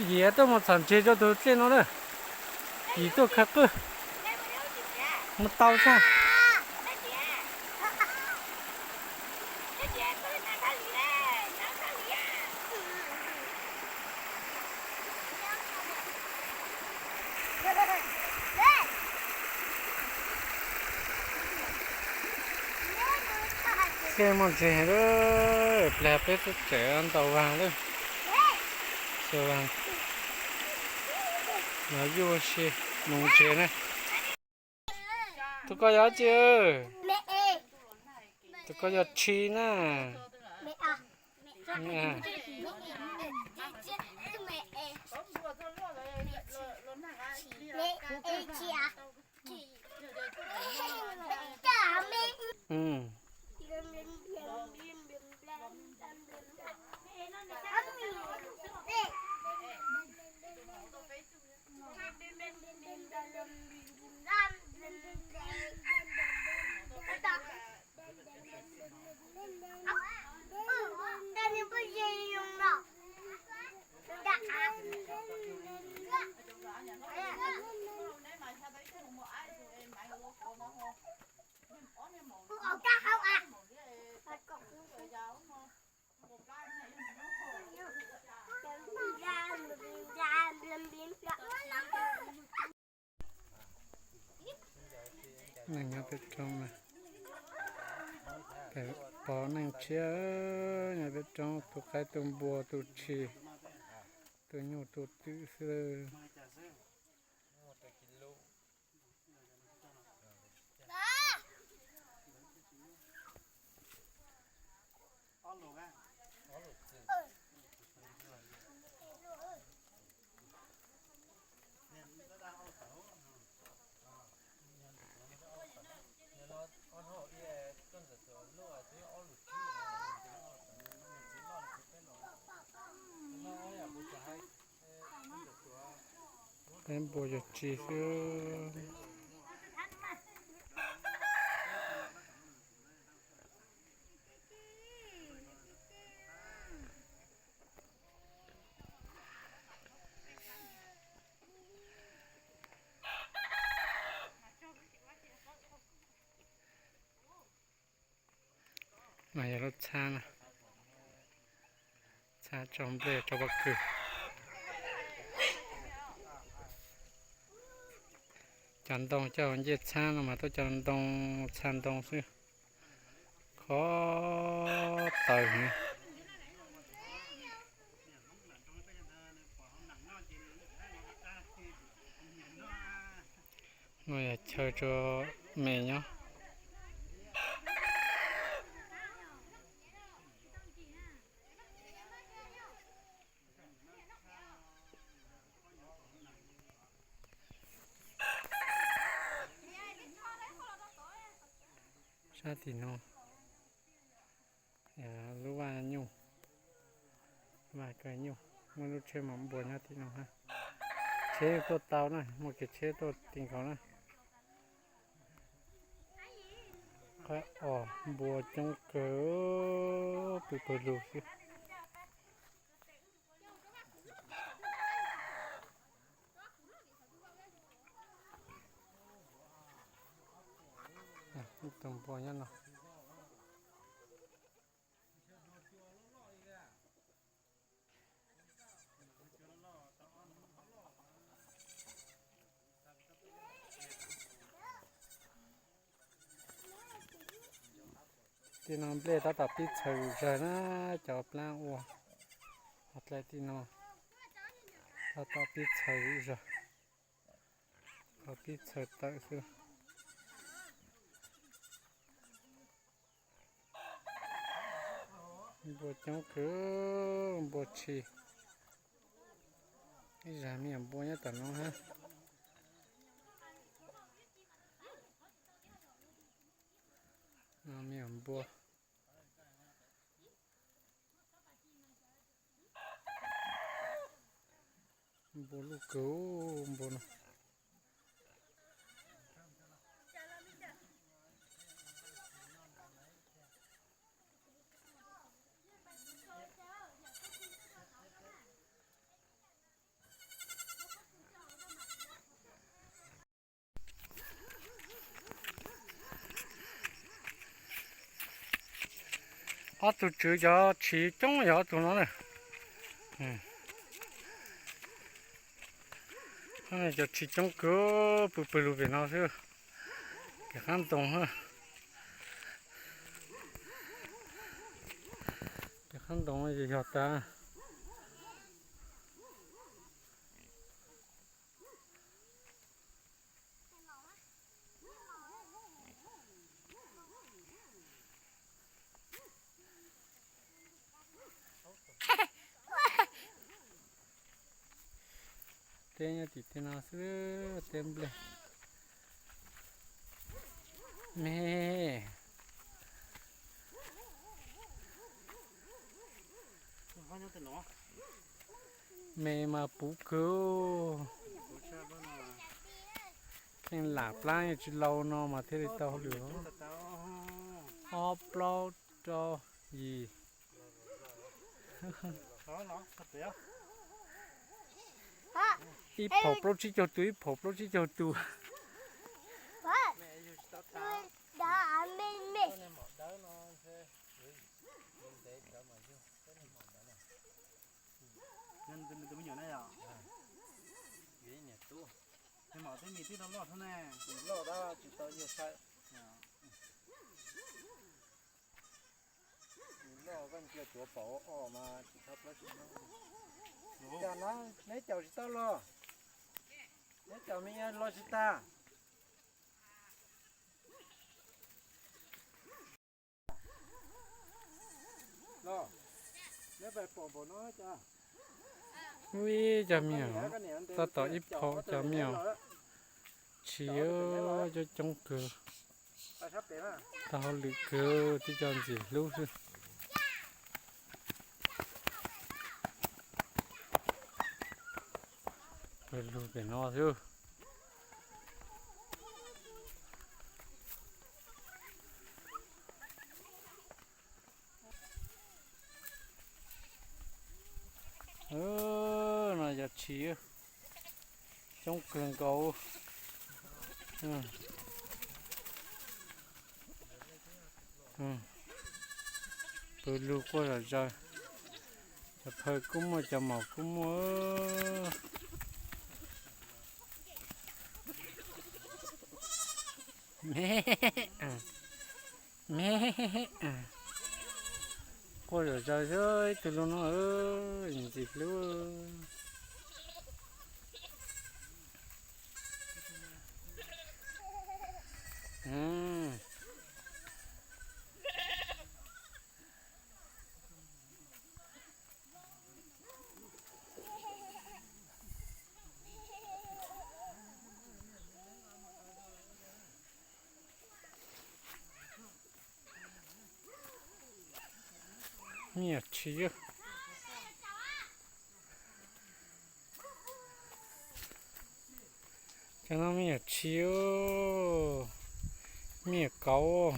Yim tuaj mus txhom ntses rau tus dlej no na. Yim tuaj khaws qwj mus tau sab. Dlej muaj ntses lawm, plig peb twb tseem ntaus vaag lawm. Xyaw vaag, yuj ua si mus ntses na. Tus ko yog dab tsi? Tus ko yog tshis na. Neeg nyob peb roob na, peb pom neeg tshiab nyob peb roob, tu qaib tu npua tu tshis, tu nyuj tu twm xwb. Peb npua yog tsis xwb. Mas yog lub txhab na, txhab tso nplej tso pob kws. Cov ntoo coj ua ncej txhab no mas tuaj cov ntoo, txhab ntoo xwb. Khov tawm heev. No yog chaw rau me nyob. Sab tim no, lub vaj nyuj, vaj kawg nyuj, muaj lub tsheb mam npua nyob tim no hab. Tsheb tuaj tau na, muaj kev tsheb tuaj ti nkaus na. Qaib os, npua coob kawg, pw pawg lug xwb. Ib tug npua nyob no. Tim no nplej tab tom pib txhaws zog na, cov plab ua hauv dlej tim no tab tom pib txhaws zog, ho pib txhaws tawm xwb. Npua coob kawg, npua tshis. Ib zag me nyuam npua nyob tom no hab. Me nyuam npua. Npua luj kawg, npua no. Ob tug tswv cov tshis coob yog ob tug no na. Cov tshis coob kawg, pw pw lug pem no xwb. Pem qab ntoo, pem qab ntoo yog tas. Teb nyob tim tej no xwb, teb nplej me. Me mas puv kawg. Kheej lam plab yeej tsis laus no mas thiaj li tau hauj lwm. Ob plaub rau yim. Ib phaum plaub tsib caug tus, ib phaum plaub tsib caug tus. Neb caum tsis tau los? Neb caum me los tsis tag? Ib cov me nyuam, tab tom ib phaum cov me nyuam tshis, coob coob kawg. Tau hauj lwm kawg, tib co ntxim hlub xwb. Lug pem no xwb. No yog tshis coob kawg nkaus. Pw lug quaj zom zaws. Cov phawj kuj muaj, cov maum kuj muaj. Me, me, quaj zom zaws xwb, ib tug lug no ntxim hlub. Me nyuam tshis, cov no me nyuam tshis, me nyuam kauv.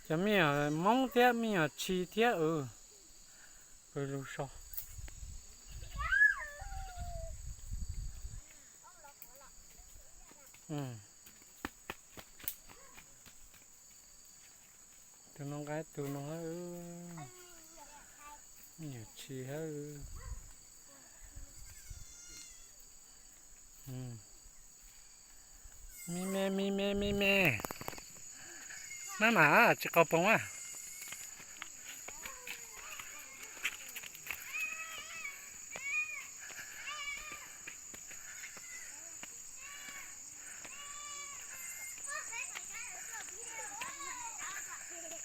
Cov me nyuam Hmoob thiab me nyuam tshis thiab. Pw lug so. Tus no nqa tus no hab, me nyuam tshis hab. Me me me me me me. Maj mam tsis qaug poog a.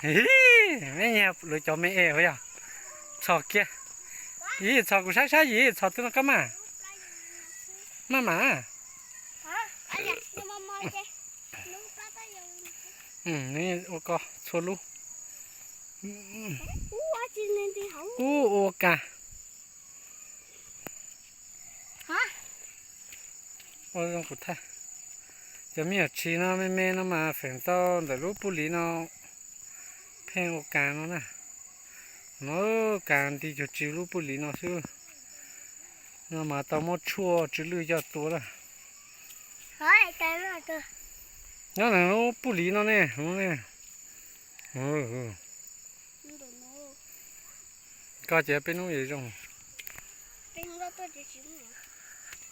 Me nyuam lub cov me es ua yog txhos kiag. Yim txhos kuv saib saib, yim txhos tus no kab maj. Maj mam. Ua ko txhua lub. Ub, ua kas. Ua zoo kuv thaij. Cov me nyuam tshis no me me no mas feem ntau ntawm lub puj liv no pheej ua kas no na. No kas nti cuag tsis lub puj liv no xwb. No mas tau muab tshuaj tsw lwj coj tua lawm. Nyob nws lub puj liv no ne, ne. Koj ces peb hnub zoo.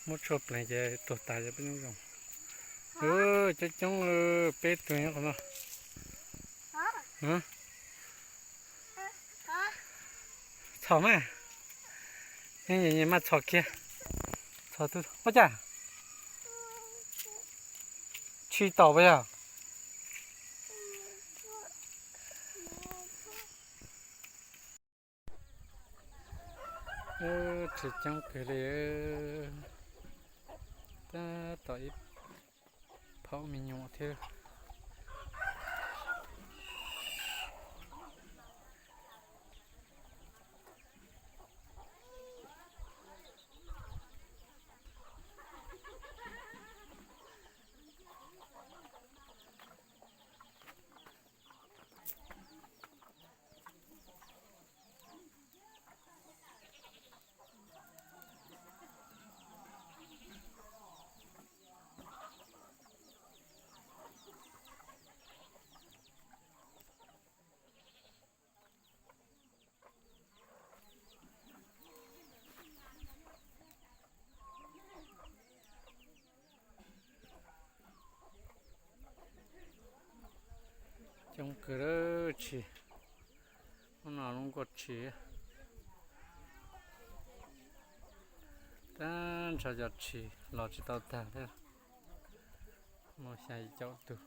Muab tshuaj pleev ces tuag tas ces peb hnub zoo. Coob coob, peb tug nyob qhov no. Txhom mas, mas txhom kiag. Txhom tus ua cas? Tshis taum puas yog? Tshis coob kawg li. Tab tom ib phaum me nyuam thiab. Coob kawg lawm tshis, hnub no lub nkuaj tshis. Tag nrho cov tshis los tsis tau tag thiab. Muaj xya yim caum tug.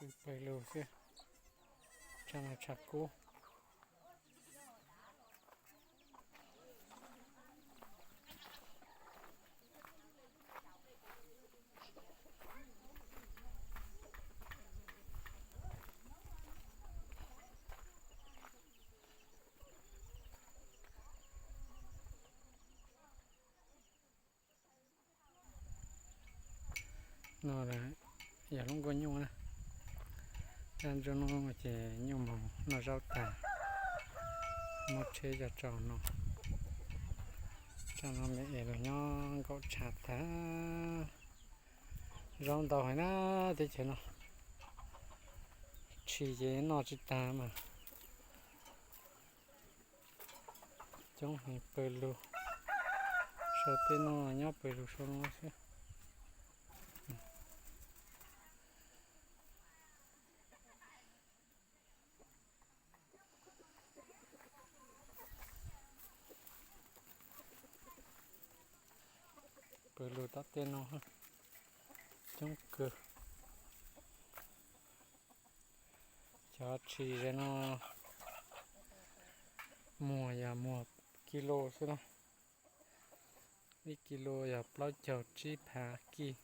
Pw pawg lug xwb, tshav no tshav kub. No yog lub nkuaj nyuj na. Tag ntuj no ces nyuj mos noj zaub tag, muab tsheb coj tso no, tso no me es los nyob nkaum tshav tag. Zaub ntau heev na, teb chaws no tshis ces noj tsis tag mas. Coob heev pawg lug, sau tej no nyob pawg lug sau no xwb. Pawg lug tom tej no coob kawg. Cov tshis ze no muag yog muag kis lus xwb na. Ib kis lus yog plaub caug tsib phav kij,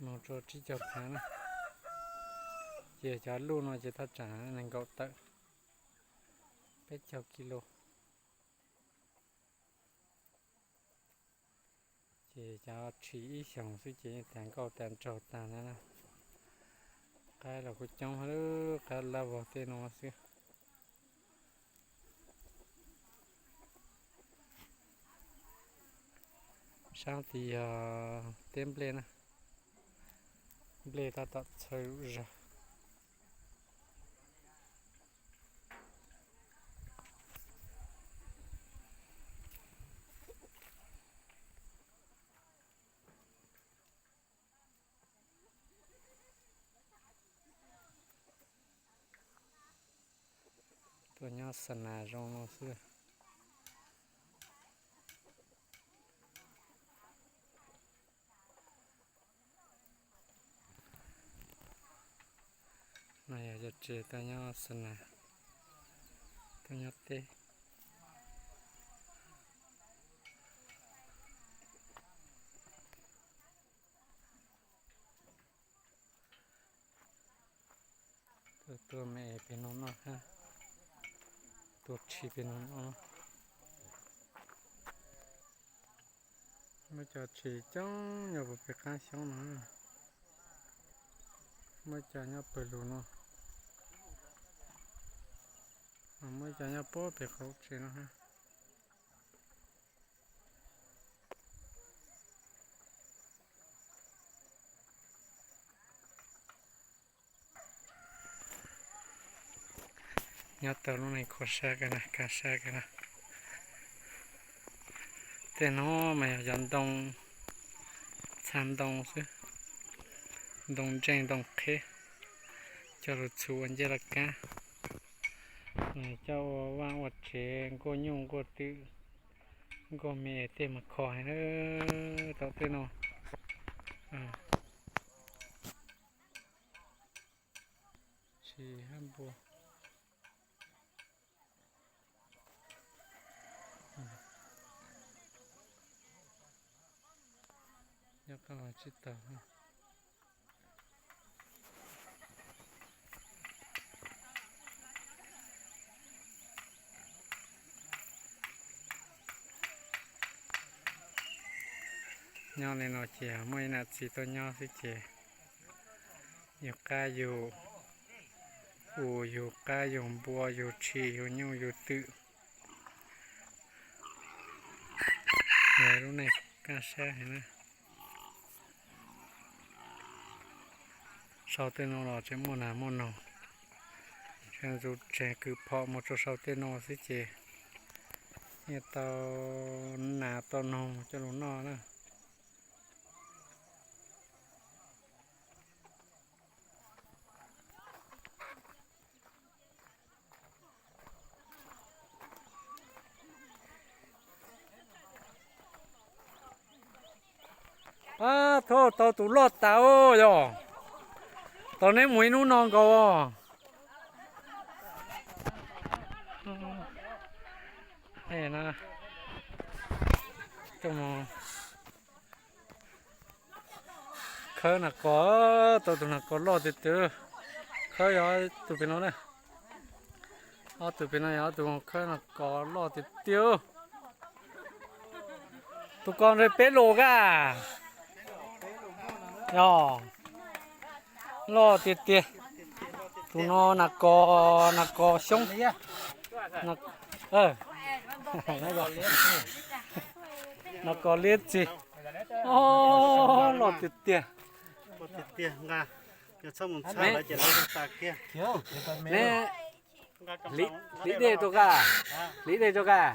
mus rau tsib caug phav na. Ces cov luj no ces thaj tsam nees nkaum tawm, peb caug kis lus. Ces cov tshis ib xyoos xwb ces yeej tas nkauj tas nraug tag na. Qaib los kuj coob, qaib lab vog tej no xwb. Sab tid yog teb nplej na, nplej tab tom txhaw zog. Tuaj nyob xa nas zoo no xwb. Yog tsev tuaj nyob xwb na, tuaj nyob teb. Tuaj, tuaj me pem no noj hab, tuaj tshis pem no noj. Muaj cov tshis coob nyob puag pem qaab xyoob no. Muaj cov nyob pawg lug no. Muaj cov nyob puag pem qaum tsev no hab. Nyob tau lub neej kho sab kawg na, kaj sab kawg na. Tej no mas yog cov ntoo, txha ntoo xwb, ntoo ntseej ntoo qheb, coj lug txhum ua ncej laj kab, coj ua vaj ua tsev, nkuaj nyuj nkuaj twm, nkuaj me tej mas kho heev na, tau tej no. Tshis hab npua. Nyob qab tsib taug. Nyob li no ces muaj ib nam txiv tuaj nyob xwb ces yug qab yug us, yug qab yug npua, yug tshis, yug nyuj, yug twm. Lub neej kaj sab heev na. Sau tej no los tseem muaj nas muaj noog, tseem ntxuav tsev kws phom mus rau sau tej no xwb ces yeej tau nas tau noog coj lug noj na. Ab, thaub, tau tus loj tas yog. Tau neb mus ib hnub no nkaus. Khawb nas kos, tau tus nas kos loj tiag tiag. Khawb yog tus pem no na. Ob tug pem no yog ob tug khawb nas kos loj tiag tiag. Tus ko ntshe peb lus kag. Yog, loj tiag tiag. Tus no nas kos, nas kos xyoob. Nas kos liab txig. Loj tiag tiag. Neb hliv dej rau kag, hliv dej rau kag.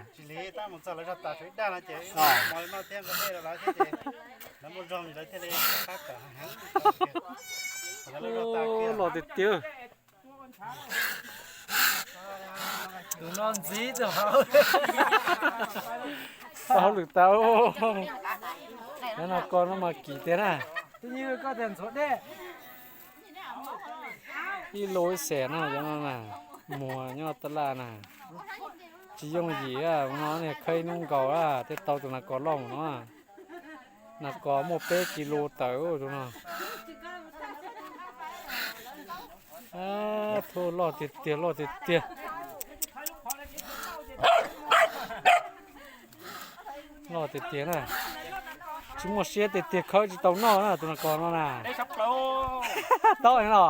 Loj tiag tiag. Tus no ntxiv rau hauv. Hauj lwm tau. Cov nas kos no mas kim tiag na. Ib lub ib xees no cov no na, muag nyob taj laj na. Tsis yooj yim no, khawb ib hnub nkaus thiaj tau tus nas kos loj no. Nas kos muaj peb kis lus tawm tus no. Thuj, loj tiag tiag, loj tiag tiag. Loj tiag tiag na. Tsis muaj siab tiag tiag, khawb tsis tau noj na tus nas kos no na. Taub no.